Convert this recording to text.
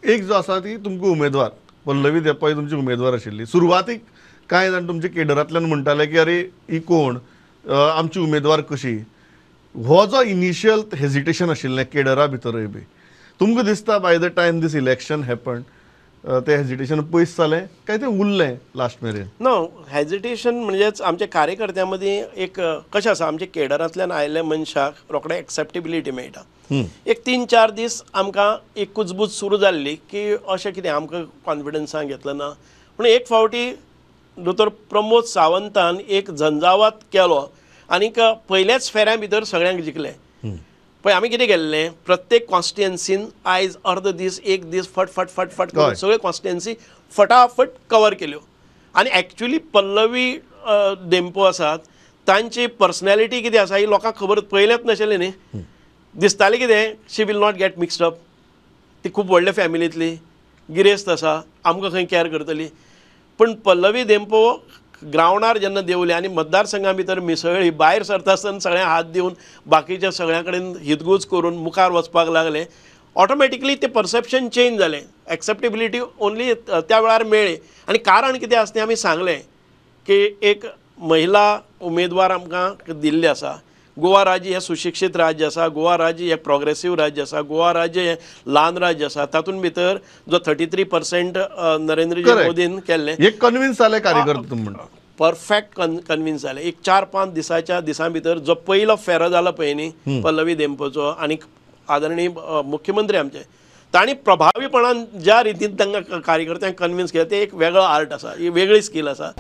एक जो आसा ती तुमकां उमेदवार पल्लवी धेंपो ही तुमची उमेदवार आशिल्ली. सुरवातीक कांय जाण तुमच्या केडरांतल्यान म्हणटाले की अरे ही कोण, आमची उमेदवार कशी. हो जो इनिशियल हेजिटेशन आशिल्लें केडरा भितरूय बी तुमकां दिसता by the time this election happen तें हेजिटेशन पयस जालें काय तें उरलें लास्ट मेरेन? नो, हेजिटेशन म्हणजेच आमच्या कार्यकर्त्यां मदीं एक कशें आसा, आमच्या केडरांतल्यान आयिल्ल्या मनशाक रोखडे एक्सेप्टेबिलिटी मेळटा. एक 3-4 दीस आमकां एक कुजबूज सुरू जाल्ली की अशें कितें आमकां कॉन्फिडन्सान घेतलें ना, पूण एक फावटी दोतोर प्रमोद सावंतान एक झंजावात केलो आनीक पयल्याच फेऱ्या भितर सगळ्यांक जिखले. पळय आमी कितें केल्लें, प्रत्येक कॉन्स्टिट्युएन्सीन आयज अर्द दीस एक दीस फट फट फट फट करून सगळ्यो कॉन्स्टिट्युएन्सी फटाफट कवर केल्यो. आनी एक्चुली पल्लवी धेंपो आसात तांची पर्सनॅलिटी कितें आसा ही लोकांक खबर पयलेंच नाशिल्लें न्ही. दिसतालें कितें she will not get mixed up, ती खूब व्हडल्या फॅमिलींतली गिरेस्त आसा, आमकां खंय कॅर करतली. पूण पल्लवी धेंपो ग्रावंडार जेन्ना देंवले आनी मतदारसंघा भितर मिसळ्ळी, भायर सरता आसतना सगळ्यांक हात दिवन बाकीच्या सगळ्यां कडेन हितगूज करून मुखार वचपाक लागले, ऑटोमॅटिकली तें परसेप्शन चेंज जालें, एक्सेप्टेबिलिटी ओनली त्या वेळार मेळ्ळी. आनी कारण कितें आसा तें आमी सांगलें की एक महिला उमेदवार आमकां दिल्ली आसा, गोवा राज्य हें सुशिक्षीत राज्य आसा, गोवा राज्य हें प्रोग्रेसीव राज्य आसा, गोवा राज्य हें ल्हान राज्य आसा, तातूंत भितर जो 33% नरेंद्रजी मोदीन केल्लें, एक कन्विन्स जाले कार्यकर्ते म्हणटा, परफेक्ट कन्विन्स जाले. एक 4-5 दिसाच्या दिसां भितर जो पयलो फेरो जालो पळय न्ही पल्लवी धेंपोचो आनी आदरणीय मुख्यमंत्री आमचे, तांणी प्रभावीपणान ज्या रितीन तांकां कार्यकर्त्यांक कन्विन्स केलें तें एक वेगळो आर्ट आसा, ही वेगळी स्कील आसा.